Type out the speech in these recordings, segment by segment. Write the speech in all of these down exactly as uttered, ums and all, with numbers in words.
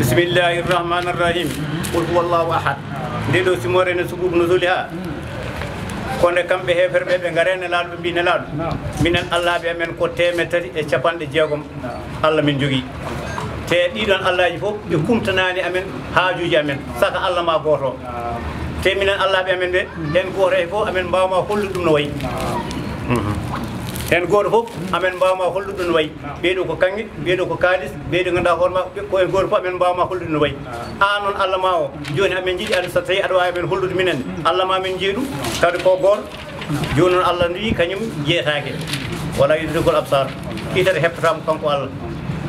Bismillahi irrahmani irrahim. Qul huwa Allahu ahad. Nde ɗo simoore ne sububu nuzuli ha. Ko nde kamɓe heeferɓe ɓe ngare Nelaaɗo, ɓe mbi Nelaaɗo, minen Allaaɓe amen ko teemeɗɗe tati e capanɗe jeegom Allah min jogii. Te ɗiɗon Allaaji fof ɓe kumtanaani amen haajuuji amen, saka Allah ma gooto. Te minen Allaaɓe amen ɓe, heen gooto hay fof amen mbaawma hollude ɗum no wayi. Mhm. Heen gooto fof amen mbaawma hollude ɗum no wayi. Ɓeeɗo ko kaŋŋe, ɓeeɗo ko kaalis, ɓeeɗo ngannduɗaa hoore ma, ɓe, ko e gooto fof amen mbaawma hollude no wayi. Aan noon Allah ma o, jooni amen njiɗi aan so tawii aɗa waawi amen hollude minen, Allah ma min njiya ɗum, kadi ko gooto. Jooni noon Allah no wiyi kañum jeyetaake. Wala yudrikul absar. Itere heɓtataa mo kanko Allah.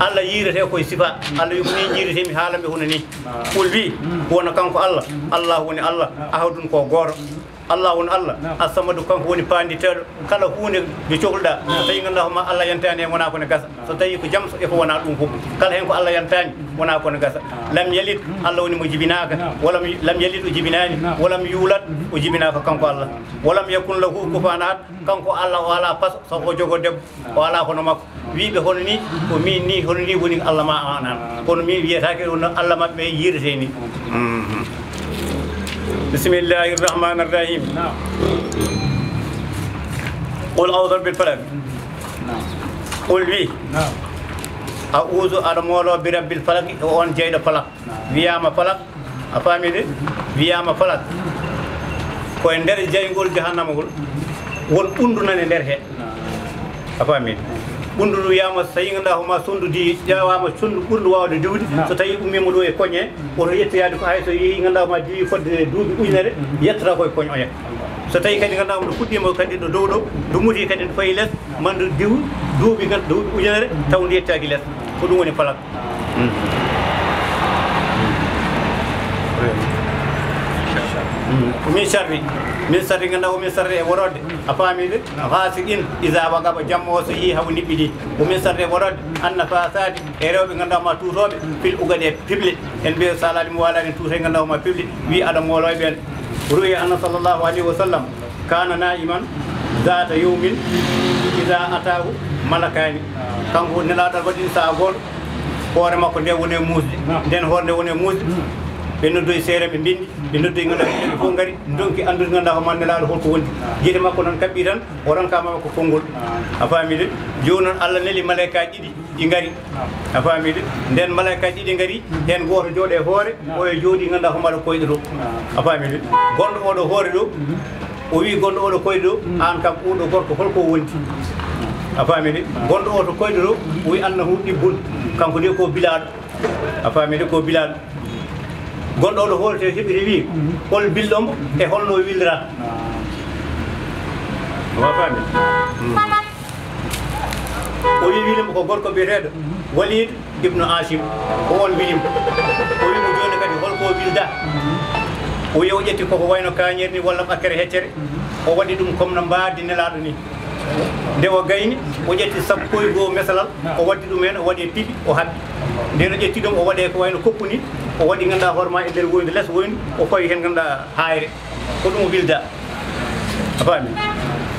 Allah yiyrete koye sifa. Allah wi ko nii njiyretee mi haalan ɓe hono nii. Qul wi, wona kanko Allah. Allah woni Allah. Ahadun ko gooto. Allah woni Allah. As-samadu kanko woni paanditeeɗo. Kala huunde nde cohluɗaa, so tawii ngannduɗaa hoore ma Allah yantaani heen wonaa ko ne gasa. So tawii ko jam so e ko wonaa ɗum fof. Kala heen ko Allah yantaani wonaa ko ne gasa. Lam yalid, Allah woni mo jibinaaka. Walam, lam yalid o jibinaani. Walam yuulad o jibinaaka kanko Allah. Walam yakun lahu kufuwan ahad, kanko Allah o alaa paso, so o jogoo debbo, o alaa hono makko. Wiiɓe hono nii, ko miin nii, hono nii woni Allah ma o aan. Kono miin wiyetaake ɗum no Allah maɓɓe yiyrete nii. Mhm. Bismillahi irrahmani irrahim. Qul a'udhu birabbil falaq. Qul wi, a'udhu, aɗa moolo, birabbil falaq, o on jeyɗo falaq. Wiyaama falaq, a faami de? Wiyaama falaq. Ko e nder jayngol jahannama ngol, won ɓunndu nani nder he. A faami? Ɓunndu ndu wiyaama so tawii ngannduɗaa hoore ma sonndu diwi, ƴeewaama sonndu ɓurndu waawde diwde, so tawii ummiima ɗo e koñ he, woto yettoyaade ko hay so yehii ngannduɗaa hoore ma diwi fodde duuɓi ujunere, yettata ko e koñ oya. So tawii kadi ngannduɗaa hoore ma ndu fuɗɗiima kadi ɗo dow ɗo, ndu muti kadi ndu fayi les, ma ndu diw duuɓi ngan-, duuɓi ujunere, taw ndu yettaaki les. Ko ɗum woni falaq. Min sharri, min sharri, ngannduɗaa o min sharri e worode. A faami de? Ghasiqin iza waqaba, jamma o so yii haw niɓɓiɗi. O min sharri e worode. Annafasati, e rewɓe ngannduɗaa ma tuutooɓe. Fil uqadi, e piɓle. En mbiya salaade mo waalaani tuuta e ngannduɗaa ma piɓle. Wi aɗa moolo e ɓeen. Ruwiya anna sallallahu alayhi wa sallam kana na'iman zata yawmin idha atahu malakani. Kanko Nelaaɗo waɗi sa'a gooto, hoore makko nde woni e muusde. Nden hoore nde woni e muusde. Ɓe noddoyi seereɓe, ɓe mbinndi, ɓe noddoyi ngannduɗaa ɓe fof ngari, ndonki anndude ngannduɗaa hoore ma Nelaaɗo holko wondi. Gite makko noon kaɓɓi tan, o ronka ma ko konngol. A faami de? Jooni noon Allah neli malaykaaji ɗiɗi, ɗi ngari. A faami de? Nden malaykaaji ɗiɗi ngari, heen gooto jooɗo e hoore, oyo jooɗi ngannduɗaa hoore ma ɗo koyɗe ɗo. A faami de? Gonɗo oɗo hoore ɗo, o wi gonɗo oɗo koyɗe ɗo, aan kam oɗo gorko holko wondi? A faami de? Gonɗo oɗo koyɗe ɗo, o wi annahu ɗibbun, kanko de ko bilaaɗo. A faami de, ko bilaaɗo. Gonɗo oɗo hoore te heɓiri wi, hol bilɗo mo e holno o wilira? A faami? O wi wilimo ko gorko biyeteeɗo Walid ibnu Asim, ko on wilimo. O wi mo jooni kadi holko o wilda? O wi o ƴetti koko wayno kañeeri ni walla ɓakkere heccere, o waɗi ɗum comme no mbaadi Nelaaɗo ni. Nde o gayni, o ƴetti sappo e goo mesalal, o waddi ɗum heen, o waɗi e piɓi, o haɓɓi. Nden o ƴetti ɗum, o waɗi ko wayno koppu ni, o waɗi ngannduɗaa hoore ma e nder woyndu, les woyndu, o fawi heen ngannduɗaa haayre. Ko ɗum o wilda. A faami?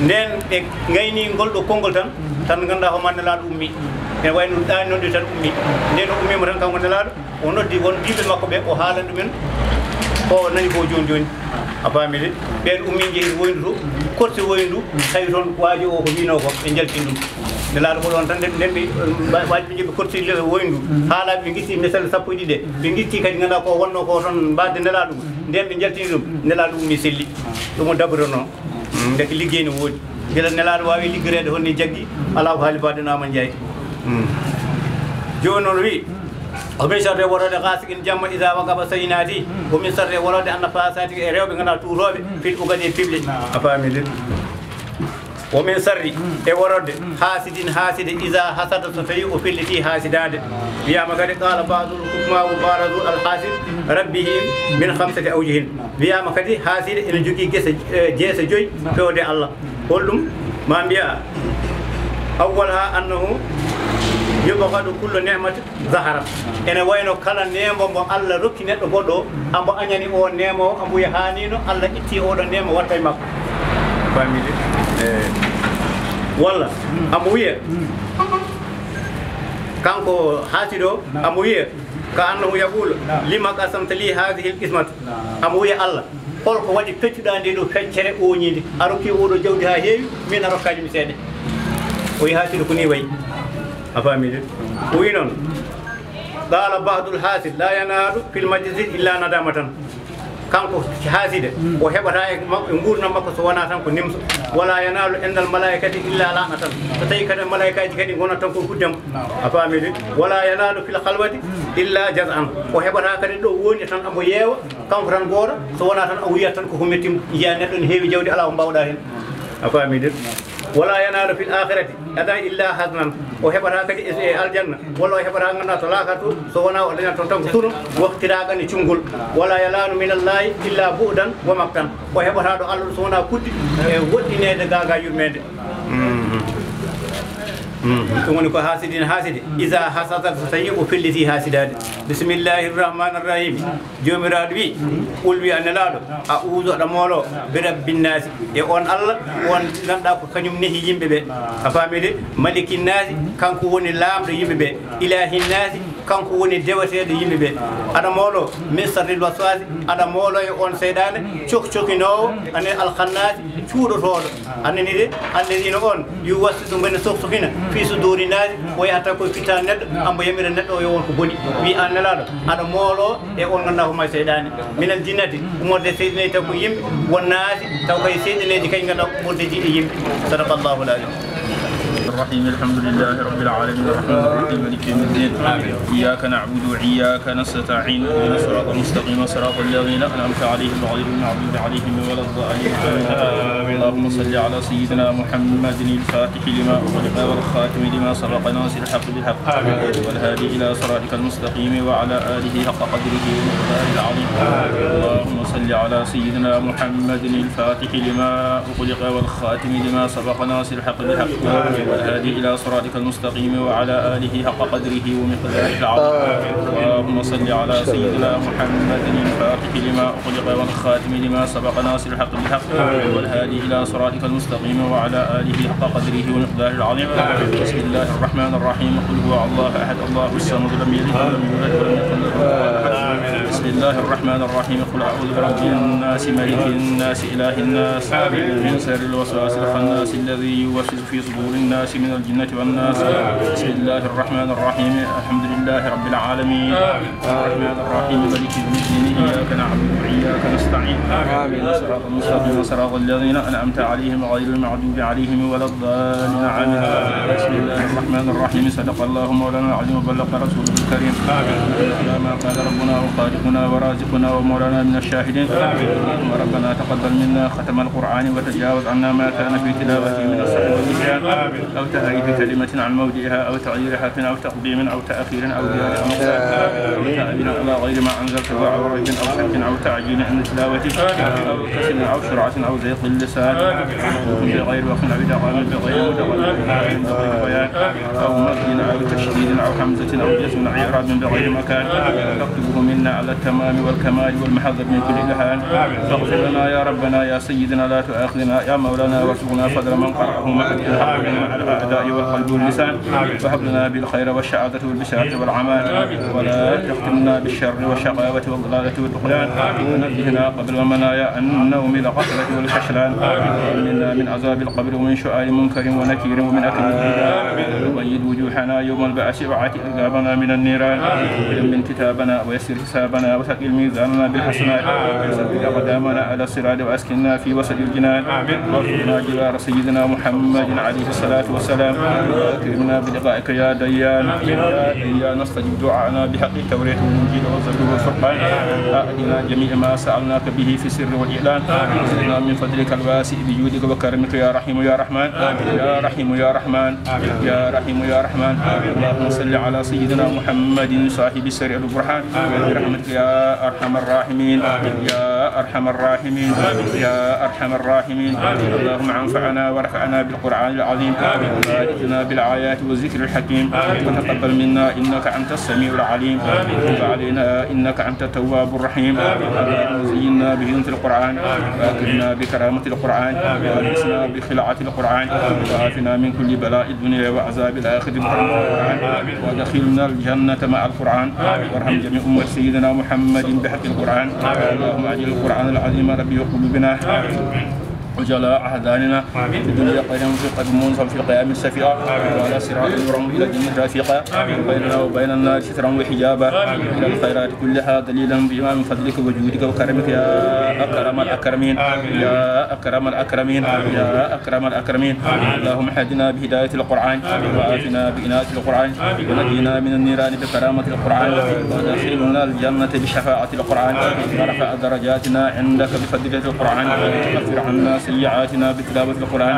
Nden ɓe ngayni ngol ɗo konngol tan, tan ngannduɗaa hoore ma Nelaaɗo ummi. Ene wayi no ɗaani noon ɗo tan ummi. Nden o ummiima tan kanko Nelaaɗo, o noddi won jiiɓe makko ɓe, o haalan ɗumen ko o nani ko jooni jooni. A faami de? Ɓeen ummi njehi woyndu to, korti woyndu, tawi toon waajo o ko wiinoo ko, ɓe njaltini ɗum. Nelaaɗo ko ɗoon tan, nden, nden ɓe, wa-, waajo ɓe njehi ɓe korti woyndu, haalaaɓe ɓe ngitti misal sappo e ɗiɗi ɗe, ɓe ngitti kadi ngannduɗaa ko wonnoo ko toon mbaɗde Nelaaɗo ɗum, nden ɓe njaltini ɗum, Nelaaɗo ummi selli. Ɗum o dabotonoo. Mm, ndeke liggey ne woodi. Gila Nelaaɗo waawi liggoreede hol ni jaggi, alaa ko haali mbaɗde no Amadou Ndiaye. Mm. Jooni noon o wi, o min sarre worode gaasiqin jamma iza waqaba so tawi naati, o min sarre worode annafasati e rewɓe ngannduɗaa tuutooɓe fil uqadi e piɓle. A faami de? O min sarri e worode haasidin haaside iza hasada so tawi o felliti haasidaade. Wiyaama kadi qala ba'dul hukama wa barazu al hasid rabbihim min khamsati awjihin. Wiyaama kadi haaside ene jogii gese, eh, jeese joyi fewde Allah. Holɗum? Ma mbiya, awwalha annahu yubghadu kullu ni'matin zaharat. Ene wayno kala neema mo Allah rokki neɗɗo goɗɗo o, ambo añani o neema o, ambo yahanino Allah itti oɗo neema watta e makko. Famide? Eh. Walla, ambo wiya, kanko haasido o, ambo wiya, كأنه يقول: لم قسمت لي هذه القسمة. Amo wiya: Allah, hol ko waɗi peccuɗaa nde ɗo feccere ooñiinde? A rokki oo ɗo jawdi haa heewi, min a rokkaani mi seeɗa. O wiyi haasidu ko ni wayi. A faami de? O wiyi noon, قال بعض الحاسد: لا ينال في المجلس إلا ندامة. Kanko haaside, o heɓata e ma-, e nguurndam makko so wonaa tan ko nimso. ولا ينال عند الملائكة إلا لعنة. So tawi kadi malaykaaji kadi ngonat tan ko huddemo. A faami de? ولا ينال في الخلوة إلا جزعا. O heɓata kadi ɗo woni tan amo yeewa, kanko tan gooto, so wonaa tan o wiyat tan ko ko metti, njiya neɗɗo ne heewi jawdi, alaa ko mbaawɗaa heen. A faami de? ولا ينال في الآخرة أيضا إلا حزنا. O heɓata kadi e, e aljanna, walla o heɓata ngannduɗaa to laakara to, so wonaa o dañat toon tan ko suno, waftiraagal e cunngol. ولا ينال من الله إلا بعدا ومقتا. O heɓata ɗo Allah so wonaa kuddi e woɗɗineede gaa gaa yurmeende. Mhm. Mhm. Ɗum woni ko haasidi ina haasidi. إذا حسد فسيء في الذي حسده. بسم الله الرحمن الرحيم. Joomiraaɗo wi, qul, wi a Nelaaɗo, a uudu, aɗa moolo, bi rabbin naasi, e on Allah, on ngannduɗaa ko kañum nehi yimɓe ɓe. A faami de? Malikin naasi, kanko woni laamɗo yimɓe ɓe. Ilaahin naasi, kanko woni deweteeɗo yimɓe ɓe. Aɗa moolo, min sarril waswaasi, aɗa moolo e on seyɗaane, cok cokinoowo, ane alkhannaasi, cuuɗotooɗo. A nani de, alladina on, yuwaswisu, ngoni sok sokina, fi suduri naasi, o yahata koye fittaandu neɗɗo, ambo yamira neɗɗo o yo won ko boni. Wi an Nelaaɗo, aɗa moolo e on ngannduɗaa ko may seyɗaane. Minal jinnati, umorde seyɗaneeji taw ko yimɓe, wan naasi, taw kay seyɗaneeji kay ngannduɗaa umorde jiiɗe yimɓe. Sadaqallahul azim. الرحيم. الحمد لله رب العالمين، الرحمن الرحيم، مالك يوم الدين. إياك نعبد وإياك نستعين، اهدنا الصراط المستقيم، صراط الذين أنعمت عليهم غير المغضوب عليهم ولا الضالين. آمين. اللهم صل على سيدنا محمد الفاتح لما أغلق والخاتم لما سبق ناصر الحق بالحق والهادي إلى صراطك المستقيم وعلى آله حق قدره ومقداره العظيم. اللهم صل على سيدنا محمد الفاتح لما أغلق والخاتم لما سبق ناصر الحق بالحق والهادي إلى صراطك المستقيم وعلى آله حق قدره ومقداره العظيم. اللهم صل على سيدنا محمد الفاتح لما أغلق والخاتم لما سبق ناصر الحق بالحق والهادي إلى صراطك المستقيم وعلى آله حق قدره ومقداره العظيم. بسم الله الرحمن الرحيم. قل هو الله أحد، الله الصمد، لم يلد ولم يولد ولم يكن له كفوا أحد. بسم الله الرحمن الرحيم. قل أعوذ برب الناس، ملك الناس، إله الناس، من شر الوسواس الخناس الذي يوسوس في صدور الناس من الجنة والناس. بسم الله الرحمن الرحيم. الحمد لله رب العالمين. الرحمن الرحيم. مالك يوم الدين. إياك نعبد وإياك نستعين. آمين. صراط المستقيم، صراط الذين أنعمت عليهم غير المغضوب عليهم ولا الضالين. آمين. بسم الله الرحمن الرحيم. صدق الله مولانا العظيم وبلغ رسوله الكريم. آمين. ما قال ربنا وخالقنا ورازقنا ومولانا من الشاهدين. آمين. اللهم ربنا تقبل منا ختم القرآن وتجاوز عنا ما كان في تلاوته من السهو والنسيان. آمين. أو تحريف كلمة عن موضعها أو تغيير حرف أو تقديم أو تأخير أو زيادة أو نقصان أو تأويل على غير ما أنزلته أو ريب أو شك أو تعجيل عند تلاوته أو كسل أو سرعة أو زيغ اللسان أو نطق بغير وقت أو إدغام بغير متقلب أو بغير بيان أو مد أو تشديد أو همزة أو جزم أو إعراب بغير مكان. فاكتبه منا على التمام والكمال والمحذر من كل إلحان. فاغفر لنا يا ربنا يا سيدنا لا تؤاخذنا يا مولانا وارزقنا فضل من قرأه مع الحق مع الأعداء والقلب واللسان. وهب لنا بالخير والشعادة والبشارة والعمال. ولا تختمنا بالشر والشقاوة والضلالة والطغيان. ونبهنا قبل المنايا عن النوم الغفلة والكسلان. وأمنا من عذاب القبر ومن سؤال منكر ونكير ومن أكل الديدان. وبيض وجوهنا يوم البعث وأعتق رقابنا من النيران. ويمن كتابنا ويسر حسابنا وثقل ميزاننا بالحسنات. وثبت أقدامنا على الصراط وأسكننا في وسط الجنان. وارزقنا جوار سيدنا محمد عليه الصلاة والسلام. وأكرمنا بلقائك يا ديان. يا ديان، استجب دعاءنا بحق التوراة والإنجيل والزبور والفرقان. أعطنا جميع ما سألناك به في السر والإعلان. وزدنا من فضلك الواسع بجودك وكرمك يا رحيم يا رحمن. يا رحيم يا رحمن. يا رحيم يا رحمن. اللهم صل على سيدنا محمد صاحب السر والبرهان. برحمتك يا أرحم الراحمين. يا أرحم الراحمين. يا أرحم الراحمين. اللهم انفعنا وارفعنا بالقرآن العظيم. وبارك لنا بالآيات والذكر الحكيم. وتقبل منا إنك أنت السميع العليم. وتب علينا إنك أنت التواب الرحيم. اللهم زينا بزينة القرآن. وأكرمنا بكرامة القرآن. وألبسنا بخلعة القرآن. وعافنا من كل بلاء الدنيا وعذاب الآخرة بحرمة القرآن. وأدخلنا الجنة مع القرآن. وارحم جميع أمة سيدنا محمد بحق القرآن. اللهم اجعل القرآن العظيم ربيع قلوبنا وجلاء أحزاننا في الدنيا خيرا، وفي القبر منصفا، في القيامة شفيعا، وعلى الصراط نورا، إلى الجنة رفيقا، بيننا وبين النار سترا وحجابا، إلى الخيرات كلها دليلا بإمام فضلك وجودك وكرمك يا أكرم الأكرمين، يا أكرم الأكرمين، يا أكرم الأكرمين. اللهم اهدنا بهداية القرآن، وعافنا بإناية القرآن، ونجنا من النيران بكرامة القرآن، وأدخلنا الجنة بشفاعة القرآن، ورفع درجاتنا عندك بفضيلة القرآن، وكفر عنا سيئاتنا بتلاوة القرآن.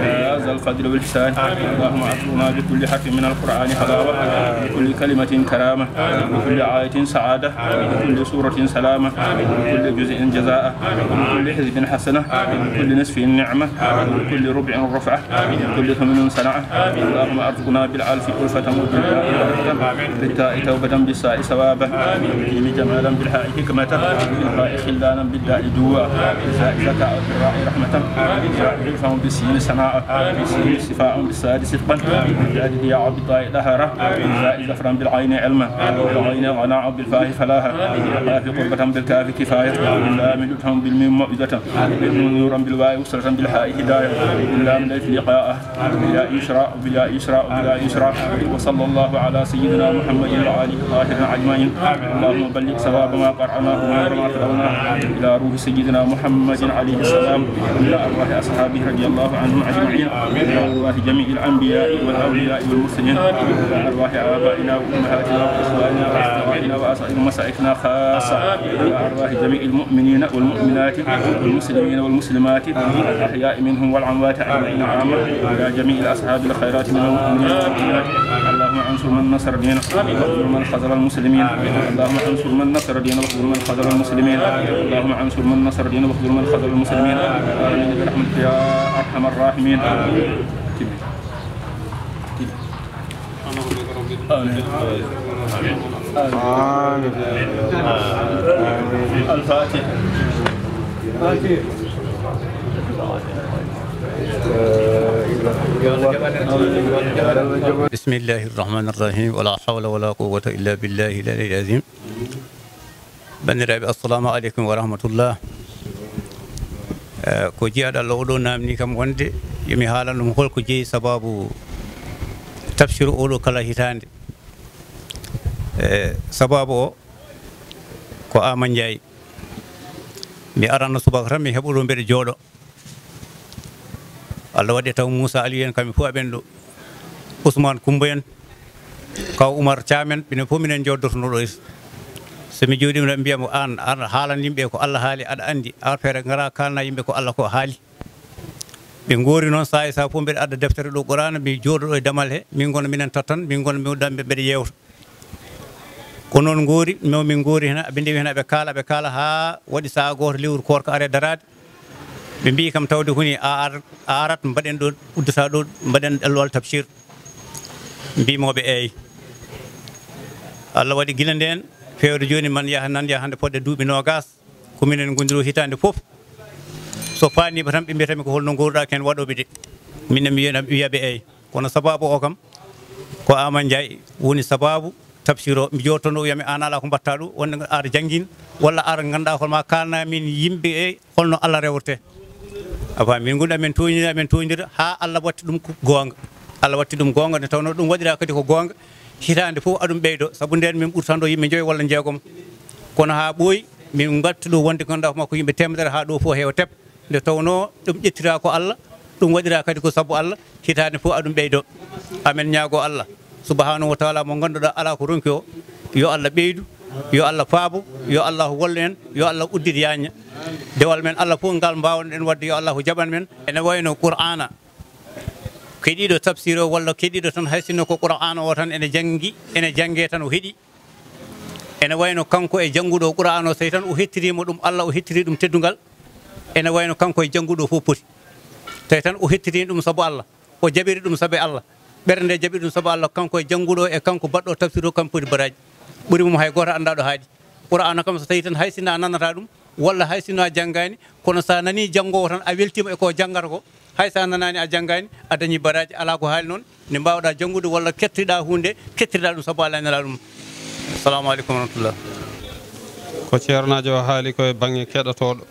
يا ذا الفضل والإحسان، اللهم ارزقنا بكل حرف من القرآن حلاوة، بكل كلمة كرامة، بكل آية سعادة، بكل سورة سلامة، بكل جزء جزاء، بكل حزب حسنة، بكل نصف نعمة، بكل ربع رفعة، بكل ثمن صنعة. اللهم ارزقنا بالألف ألفة، وبالباء بركة، بالتاء توبة، بالساء ثوابا، بالجيم جمالا، بالحاء حكمة، بالخاء خلانا، بالداء دواء، بالزاء زكاء، بالراء رحمة، بالراء علما، بالسين سناء، بالسين شفاء، بالصاد صدقا، بالدال ضياء، بالطاء طهارة، بالزاء ظفرا، بالعين علما، بالغين غناء، بالفاء فلاحا، بالقاف قربة، بالكاف كفاية، باللام لطفا، بالميم موعظة، بالنون نورا، بالواو وصلة، بالحاء هداية، باللام ليث لقاء، بالياء يسرا، بالياء يسرا، بالياء يسرا. وصلى الله على سيدنا محمد وآله الطاهرين أجمعين. اللهم بلغ ثواب ما قرأناه ونور ما تلوناه إلى روح سيدنا محمد عليه السلام، إلى أرواح أصحابه رضي الله عنهم أجمعين، إلى أرواح جميع الأنبياء والأولياء والمرسلين، إلى أرواح آبائنا وأمهاتنا وإخواننا وأصدقائنا وأساتذتنا ومشايخنا خاصة، إلى أرواح جميع المؤمنين والمؤمنات والمسلمين والمسلمات الأحياء منهم والأموات أجمعين عامة، إلى جميع أصحاب الخيرات من المؤمنين والمؤمنات. اللهم انصر من نصر دينك، واخذل من خذل المسلمين. اللهم انصر من نصر دينك، واخذل من خذل المسلمين. اللهم انصر من نصر دينك، واخذل من خذل المسلمين. آمين برحمتك يا أرحم الراحمين. آمين. آمين. الفاتحة. بسم الله الرحمن الرحيم. ولا حول ولا قوة إلا بالله العلي العظيم. Banndiraaɓe, assalamu aleykum wa rahmatullah. Eh, ko jiyaaɗo Allah oɗo naamni kam wonde yo mi haalan ɗum holko jeyi sababu tafsir oɗo kala hitaande. Eh, sababu o ko Ama Ndiaye. Mi arano subaka tan mi heɓo ɗo mbeɗa jooɗo. Allah waɗi taw Moussa Aliou en kamɓe fof aɓen ɗo. Ousmane Coumba en, kaw Oumar Thiam en, ɓinen fof minen joddotono ɗo. So mi jooɗiima ɗo, ɓe mbiya mo, "Aan, aan haalan yimɓe ko Allah haali, aɗa anndi, ar feere ngara kaalna yimɓe ko Allah ko haali." Ɓe ngoori noon, sahaa e sahaa fof mbeɗa adda deftere ɗo Qur'aana, mi jooɗo ɗo e damal he, min ngona minen tatan, min ngona mi mbeɗa yeewta. Ko noon ngoori, no min ngoori heen, ɓe ndewi heen, ɓe kaala, ɓe kaala haa waɗi sahaa gooto lewru koorka are daraade. Ɓe mbiyi kam tawde huni a ar-, a arat, mbaɗen ɗo, uddata ɗo, mbaɗen ɗalluwal tabsir. Mbiymoo ɓe eey. Allah waɗi gila ndeen, feewde jooni man yaha nan yaha hannde fodde duuɓi noogaas, ko minen ngondiro hitaande fof. So faaniima tan ɓe mbiyata mi ko holno ngooruɗaa ken waɗooɓe de. Minen mi wiya, mi wiya ɓe eey. Kono sababu o kam, ko Ama Ndiaye woni sababu tabsir o. Mi jooɗotono o wiyami, "Aan alaa ko mbaɗtaa ɗo, wonde aɗa janngin, walla aɗa nganndaa hol ma kaalna min yimɓe e holno Allah rewrete." A faami, min ngonɗa min tooñira, min tooñira, haa Allah watti ɗum ko goonga. Allah watti ɗum goonga, nde tawnoo ɗum waɗiraa kadi ko goonga. Hitaande fof aɗum ɓeydo, sabu ndeen min ɓurtanɗo yimɓe njoyo walla njeegom. Kono haa ɓooyi, min mbaɗta ɗo wonde ko ngannduɗaa ko makko yimɓe teemedere haa ɗo fof heewa tep. Nde tawnoo ɗum ƴettiraa ko Allah, ɗum waɗiraa kadi ko sabu Allah, hitaande fof aɗum ɓeydo. Amen ñaago Allah subhanahu wa taala mo ngannduɗaa alaa ko ronki o, yo Allah ɓeydu, yo Allah faabo, yo Allah wallu en, yo Allah uddit yaañña. Dewal men Allah fof ngal mbaawnoɗen waɗde, yo Allah jaɓan men. Ene wayno Qur'aana, keɗiiɗo tafsir o walla keɗiiɗo tan, hay sinno ko Qur'aana o tan ene janngi, ene janngee tan o heɗi. Ene wayno kanko e jannguɗo o Qur'aana o, so tawi tan o hettiriima ɗum Allah, o hettiri ɗum teddungal, ene wayno kanko e jannguɗo o fof poti. Tawi tan o hettiriima ɗum sabu Allah, o jaɓiri ɗum sabe Allah. Ɓernde nde jaɓiri ɗum sabe Allah, kanko e jannguɗo e kanko baɗɗo tafsir o, kam poti baraaji. Ɓuri mum hay gooto anndaa ɗo haaɗi. Qur'aana kam, so tawii tan hay sinno a nanataa ɗum, walla hay sinno a janngaani, kono so a nanii janngoowo tan, a weltiima e ko janngata ko, hay so a nanaani, a janngaani, a dañii baraaji. Alaa ko haali noon, nde mbaawɗaa janngude walla kettiɗaa huunde, kettiɗaa ɗum sabu Allah e Nelaaɗo mum. Assalamu aleykum wa rahmatullah. Ko ceernaajo o haali ko e baŋŋe keɗotooɗo,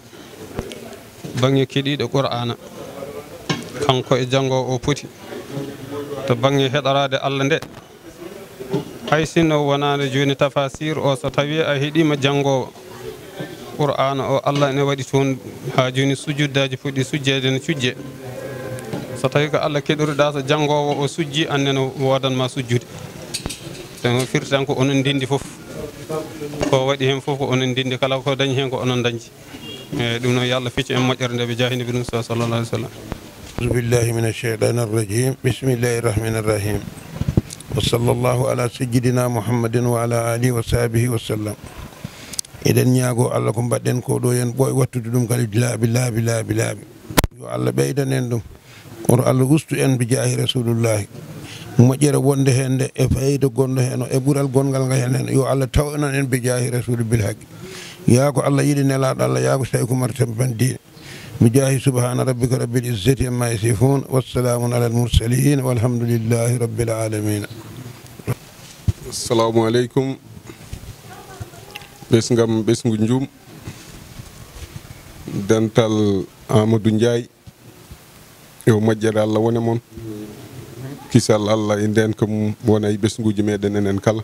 baŋŋe keɗiiɗo Qur'aana, kanko e janngoowo o poti. To baŋŋe heɗoraade Allah nde, hay sinno wonaano jooni tafasiir o, so tawii a heɗiima janngoowo Qur'aana o, Allah ene waɗi toon haa jooni sujuddaaji puɗɗi sujjeede, ne cujjee. So tawii ko Allah keɗoriɗaa, so janngoowo o sujji, aan ne no woodan ma sujjude. Ɗum firti tan ko onon ndenndi fof. Ko waɗi heen fof ko onon ndenndi, kala ko dañi heen ko onon dañi. Eeyi, ɗum noon, yo Allah feccu en moƴƴere nde, bi jaahi Nabi Musa sallallahu alaihi wasallam. أعوذ بالله من الشيطان الرجيم. بسم الله الرحمن الرحيم. وصلى الله على سيدنا محمد وعلى آله وصحبه وسلم. Eɗen ñaagoo Allah ko mbaɗɗen ko ɗo, yen ɓooy wattude ɗum kadi laabi, laabi, laabi, laabi. Yo Allah ɓeydan en ɗum. Kono Allah ustu en bi jaahi Rasulullahi. Moƴƴere wonde heen nde e fayida gonɗo heen o e ɓural gonngal ngal heen heen, yo Allah tawnan en bi jaahi Rasulu bil haqqi. Yaa ko Allah yiɗi, Nelaaɗo Allah, yaa ko Sayku Umar Tampan diine. Bi jaahi subhaana rabbika rabbil izzati amma yasifun, wa salaamun alal mursalin, walhamdulillahi rabbil alamin. Assalamu aleykum. Ɓesngam, ɓesngu Njum, dental Amadou Ndiaye, yo moƴƴere Allah wone mon. Kisal Allah e ndeenka mum wona e ɓesnguuji meɗen enen kala.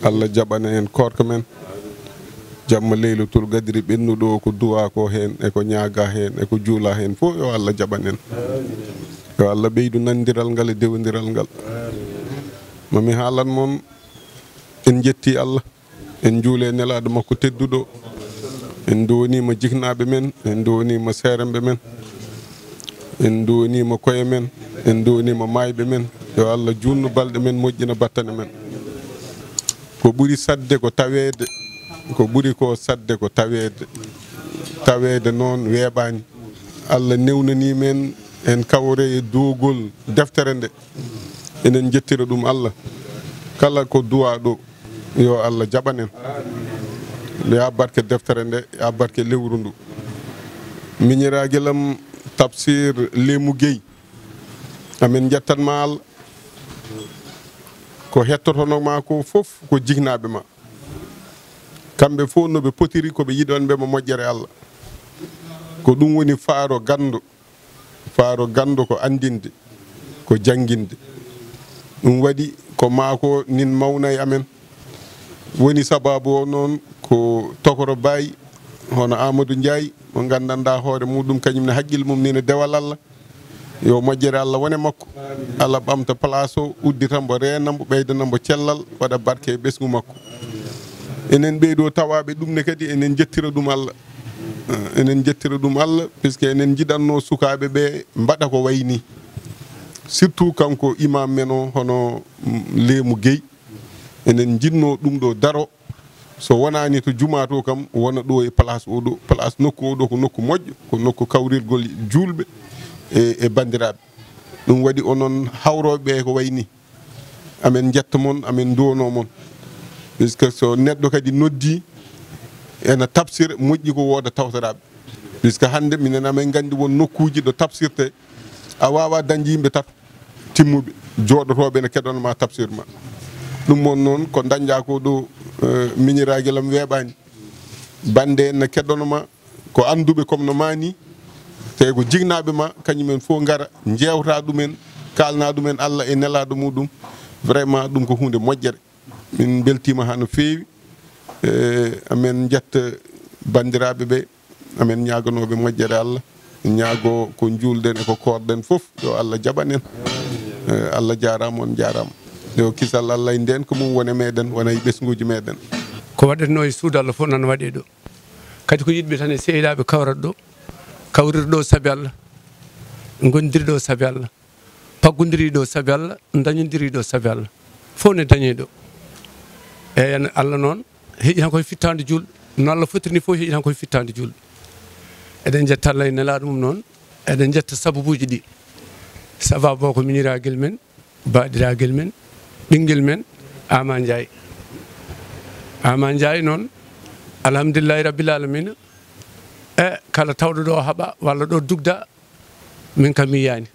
Allah jaɓana en koorka men. Jamma Leylatul Qadri ɓennuɗo o, ko duwa ko heen, e ko ñaaga heen, e ko juula heen fof, yo Allah jaɓan en. Yo Allah ɓeydu nanndiral ngal e dewondiral ngal. Ma mi haalan mon, en njetti Allah. En njuule Nelaaɗo makko tedduɗo. En ndowniima jiknaaɓe men, en ndowniima seeremɓe men, en ndowniima koye men, en ndowniima maayɓe men. Yo Allah juutnu balɗe men, moƴƴina battane men. Ko ɓuri saɗde ko taweede, ko ɓuri ko saɗde ko taweede. Taweede noon weeɓaani. Allah newnanii men en kawre e doogol deftere nde. Enen njettira ɗum Allah. Kala ko duwaa ɗo, yo Allah jaɓan en. Yaa barke deftere nde, yaa barke lewru ndu. Miñiraagelam Tafsir Lemu Gueye, amen njettan ma Allah. Ko hettotono ma ko fof ko jiknaaɓe ma. Kamɓe fof no ɓe potiri ko ɓe yiɗanɓe ma moƴƴere Allah. Ko ɗum woni faaro ganndo. Faaro ganndo ko anndinde, ko jannginde. Ɗum waɗi ko maako nin mawna e amen. Woni sabaabu o noon ko tokoro baay, hono Amadou Ndiaye, mo nganndanɗaa hoore muɗum, kañum ne haqqille mum ni no dewal Allah. Yo moƴƴere Allah wone makko. Allah ɓamta place o, uddita mbo, reena mbo, ɓeydana mbo cellal, waɗa barke e ɓesngu makko. Enen ɓeydo tawaaɓe ɗum ne kadi, enen njettira ɗum Allah. Eh, enen njettira ɗum Allah, puisque enen njiɗanno sukaaɓe ɓe mbaɗa ko wayi ni. Surtout kanko imam men o, hono, mm, Lemu Gueye. Enen njiɗno ɗum ɗo daro. So wonaani to jumaa to kam, wona ɗo e place o ɗo. Place nokku o ɗo ko nokku moƴƴo, ko nokku kawrirgol juulɓe e, e banndiraaɓe. Ɗum waɗi onon hawrooɓe ɓe ko wayi ni. Amen njetta mon, amen nduwano mon. Puisque so neɗɗo kadi noddi ena tafsir, moƴƴi ko wooda tawtoraaɓe. Puisque hannde minen amen nganndi won nokkuuji ɗo tafsirte, a waawaa dañde yimɓe tato timmuɓe, jooɗotooɓe ene keɗono ma tafsir ma. Ɗum mon noon ko dañɗaa ko ɗo, eh, miñiraagelam weeɓaani. Bannde en ne keɗono ma, ko annduɓe comme no ma ni, tawi ko jiknaaɓe ma, kañum en fof ngara, njeewta ɗumen, kaalna ɗumen Allah e nelaaɗo muɗum. Vraiment, ɗum ko huunde moƴƴere. Min mbeltiima haa no feewi. Eh, amen njetta banndiraaɓe ɓe, amen ñaaganooɓe moƴƴere Allah. Ñaago ko njuulɗen e ko koorɗen fof, yo Allah jaɓan en. Eh, Allah jaaraama, on njaaraama. Yo kisal Allah e ndeenka mum wone meɗen, wona e ɓesnguuji meɗen. Ko waɗetnoo e suudu Allah fof nan waɗee ɗo. Kadi ko yiɗɓe tan e sehilaaɓe kawrata ɗo, kawrira ɗo sabi Allah, ngondiri ɗo sabi Allah, paggondiri ɗo sabi Allah, dañondiri ɗo sabi Allah. Fof ne dañee ɗo. Eeyi, Allah noon heƴi tan koye fittaandu juulɗo. No Allah fotiri ni fof heƴi tan koye fittaandu juulɗo. Eɗen njetta Allah e nelaaɗo mum noon. Eɗen njetta sababuuji ɗi. Sababu o ko miñiraagel men, baaɗiraagel men, ɓinngel men, Ama Ndiaye. Ama Ndiaye noon, alhamdulillahi rabbil alamina, e kala tawɗo ɗo haɓa walla ɗo dugda, min kam mi yiyaani.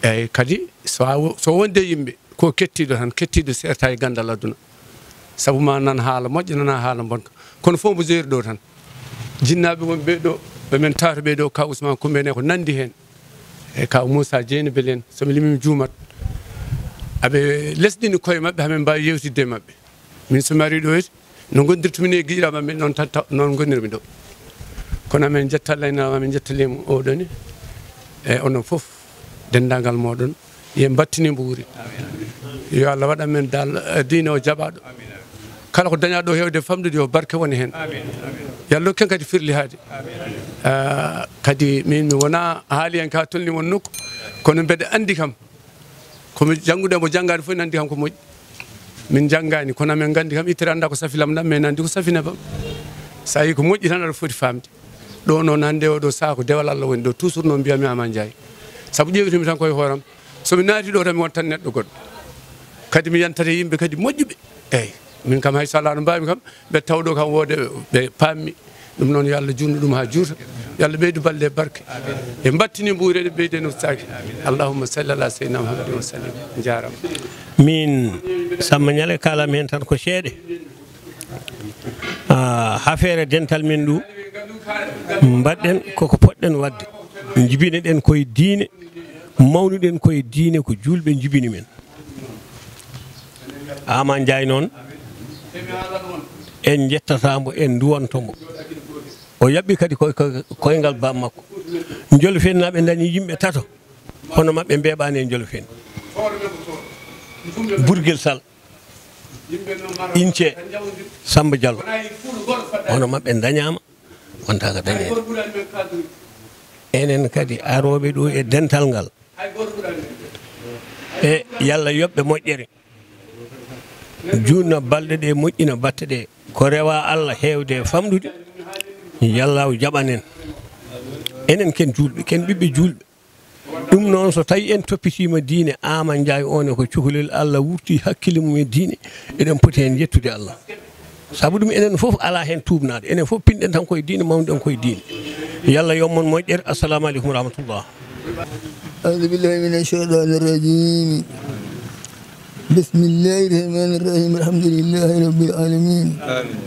Eyyi, kadi so a wo-, so wonde yimɓe, ko kettiiɗo tan, kettiiɗo seerta e ganndal aduna. Sabu ma nan haala moƴƴa, nana haala bonka. Kono fof mbo jeeri ɗo tan. Jinnaaɓe wonɓe ɗo, ɓe men tawata ɓe ɗo, ka Ousmane Koumba en e ko nanndi heen. E ka Moussa Dieng Belen, so mi limii mi juumat. Aɓe lesɗini koye maɓɓe, hamin mbaawi yewtidde e maɓɓe. Min so mi arii ɗo, no ngondirtumi ni e giɗiraaɓe maɓɓe, noon tan taw-, noon ngonirmi ɗo. Kono amin njetta Allah e Nelaaɗo, amin njetta leydi oɗo ni. E onon fof, denndaangal mooɗon, yo mbattini mbuuri. Yo Allah waɗan men dal, eh, diine o jaɓaaɗo. Kala ko dañaa ɗo heewde famɗude, yo barke wone heen. Yo Allah rokku en kadi firlihaade. Ah, kadi min mi wonaa haaliyanke haa tolni won nokku, kono mbeɗa anndi kam. Ko mi jannguɗo e mo janngaani fof ina anndi kam ko moƴƴi. Min njanngaani, kono amin nganndi kam, ittere annda ko safi lamɗam, mais ina anndi ko safi nebam. So a yii ko moƴƴi tan, aɗa foti faamde. Ɗo noon, hannde oɗo sahaa ko dewal Allah woni ɗo, toujours noon mbiyatmi Ama Ndiaye. Sabu ƴeewtimi tan koye hooram. So mi naati ɗo tan, mi wontan neɗɗo goɗɗo. Kadi mi yantat e yimɓe kadi moƴƴuɓe. Eyyi, min kam hay so Allah no mbaawmi kam, ɓe tawɗo kam woode ɓe paammi. Ɗum noon, yo Allah juutnu ɗum haa juuta. Yo Allah ɓeydu balɗe e barke. E mbattini mbuure ɗe ɓeyde no saaki. Allahumma salli ala sayyidina Muhammadin wa sallim. Njaaraama. Min Samba Ñale, kaalam heen tan ko seeɗa. Ah, affaire dental men ɗo, mbaɗɗen koko poɗɗen waɗde. Njibinoɗen koye diine, mawnuɗen koye diine, ko juulɓe njibini men. Ama Ndiaye noon, en njettataa mbo, en nduwanto mbo. O yaɓɓi kadi koy-, koy-, koyngal baam makko. Njolofeen naaɓe ndañi yimɓe tato, hono maɓɓe mbeeɓaani e Njolofeen. Burgel Sal, Ince, Samba Diallo, hono maɓɓe ndañaama, wontaa ko dañeede. Enen kadi arooɓe ɗo e dental ngal, e yo Allah yoɓ ɓe moƴƴere, juutna balɗe ɗe, moƴƴina batte ɗe. Ko rewa Allah heewde e famɗude, yo Allah jaɓan en. Enen ken juulɓe, ken ɓiɓɓe juulɓe. Ɗum noon, so tawi en toppitiima diine, Ama Ndiaye o ne ko cukalel, Allah wurti hakkille mum e diine, eɗen poti heen yettude Allah. Sabu ɗum, enen fof alaa heen tuubnaaɗo, enen fof pinɗen tan koye diine, mawnuɗen koye diine. Yo Allah yoɓ mon moƴƴere. Assalamu aleykum wa rahmatullah. أعوذ بالله من الشيطان الرجيم. بسم الله الرحمن الرحيم. الحمد لله رب العالمين. آمين.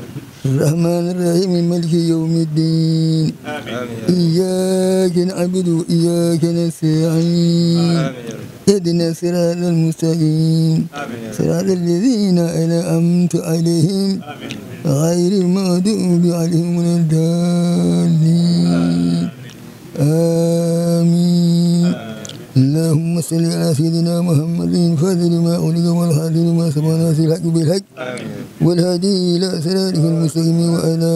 الرحمن الرحيم. مالك يوم الدين. آمين. إياك نعبد وإياك نستعين. آمين. اهدنا الصراط المستقيم. آمين. صراط الذين أنعمت عليهم. آمين. غير المغضوب عليهم ولا الضالين. آمين. اللهم صل على سيدنا محمد الفاتح لما أغلق والخاتم لما سبق ناصر الحق بالحق، آمين. والهادي إلى صراطك المستقيم وعلى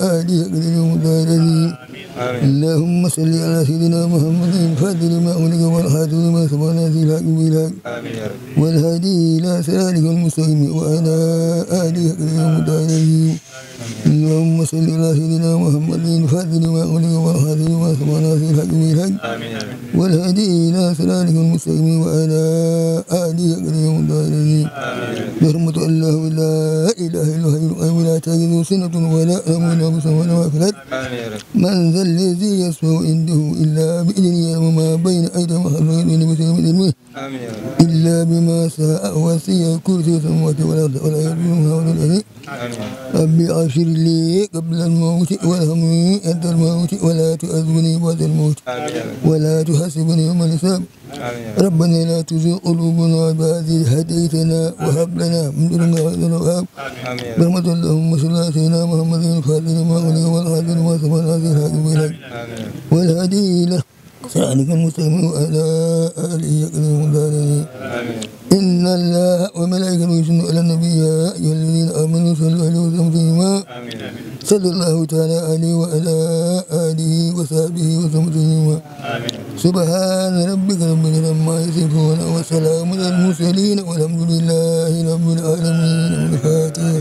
آله حق قدره ومقداره العظيم. آمين. اللهم صل على سيدنا محمد الفاتح لما أغلق والخاتم لما سبق ناصر الحق بالحق، آمين يا رب. والهادي إلى صراطك المستقيم وعلى آله حق قدره ومقداره العظيم. اللهم صل على سيدنا محمد الفاتح لما أغلق والخاتم لما سبق ناصر الحق بالحق، آمين. والهادي إلى صراطك المستقيم وعلى آله حق قدره ومقداره العظيم. آمين. برحمة الله لا إله إلا هو الحي القيوم لا تأخذه سنة ولا نوم له ما في السماوات وما في الأرض. آمين يا رب. من ذا الذي يشفع عنده إلا بإذنه يعلم ما بين أيديهم وما خلفهم ولا يحيطون بشيء من علمه آمين يا رب. إلا بما شاء وسع كرسيه السماوات والأرض ولا يؤوده حفظهما وهو العلي العظيم. آمين. رب اغفر لي قبل الموت وارحمني عند الموت ولا تؤاخذني بعد الموت آمين يا رب. ولا تحاسبني يوم الحساب. آمين يا رب. ربنا لا تزغ قلوبنا بعد إذ هديتنا وهب لنا من لدنك رحمة إنك أنت الوهاب. آمين يا رب. برحمتك اللهم صل على سيدنا محمد الفاتح لما أغلق والخاتم لما سبق ناصر الحق بالحق آمين. والهادي إلى صراطك المستقيم وعلى آله حق قدره ومقداره العظيم. آمين. إن الله وملائكته يصلون على النبي يا أيها الذين آمنوا صلوا عليه وسلموا تسليما. آمين. صلى الله تعالى عليه وعلى آله وصحبه وسلم تسليما. آمين. سبحان ربك رب العزة عما يصفون وسلام على المرسلين والحمد لله رب العالمين. الفاتحة.